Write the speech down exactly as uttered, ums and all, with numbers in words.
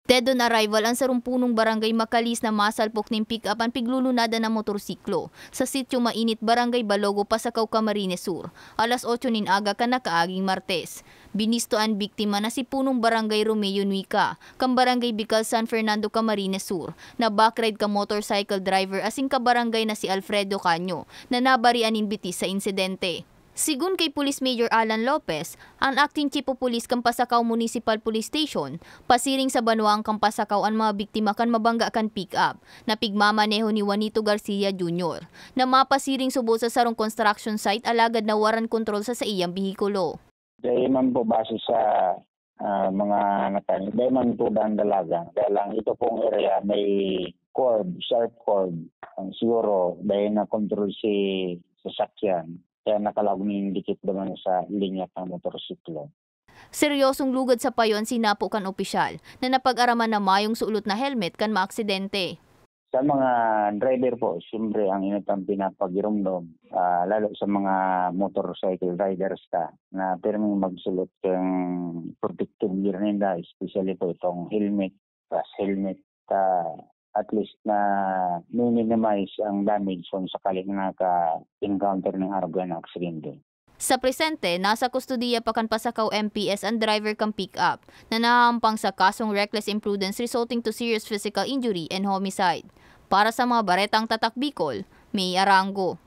Dead on arrival an sarong punong barangay Macalis na masalpok nin pick-up an piglulunadan na motorsiklo sa Sitio Mainit, Barangay Balogo, Pasacao, Camarines Sur, alas otso nin aga kan nakaaging Martes. Binisto an biktima na si punong barangay Romeo Nuica, kan Barangay Bikal, San Fernando, Camarines Sur, na backride kan motorcycle driver asin kabarangay na si Alfredo Caño, na nabarian nin bitis sa insidente. Sigon kay Police Major Alan Lopez, an Acting Chief of Police kan Pasacao Municipal Police Station, pasiring sa banwaan kan Pasacao an mga biktima kan mabangga kan pick-up na pigmamaneho ni Juanito Garcia Junior, na mapasiring subot sa sarong construction site alagad nawaran kontrol sa saiyang behikulo. Dai man po base sa, ah, mga natan-, dai man po dahan dalaga. Kaya lang ito pong area may curve, sharp curve. Ang siguro, dai na control si sasakyan. Kaya nakalaog nin dikit naman sa linya ng motorsiklo. Seryosong lugad sa payo an sinapo kan opisyal na napag-araman na mayong suolot na helmet kan maaksidente. Sa mga driver po, siyempre, ang inot ang pinapagiromdom, ah, lalo sa mga motorcycle riders ta, na pirming magsulot kang protective gear ninda, especially po itong helmet, plus helmet, ta, at least na minimize ang damage kung sakaling naka-encounter ng arog na aksidente. Sa presente, nasa kustodiya pa kan Pasacao M P S an driver kan pick-up na nahahampang sa kasong reckless imprudence resulting to serious physical injury and homicide. Para sa mga baretang Tatak Bicol, May Arango.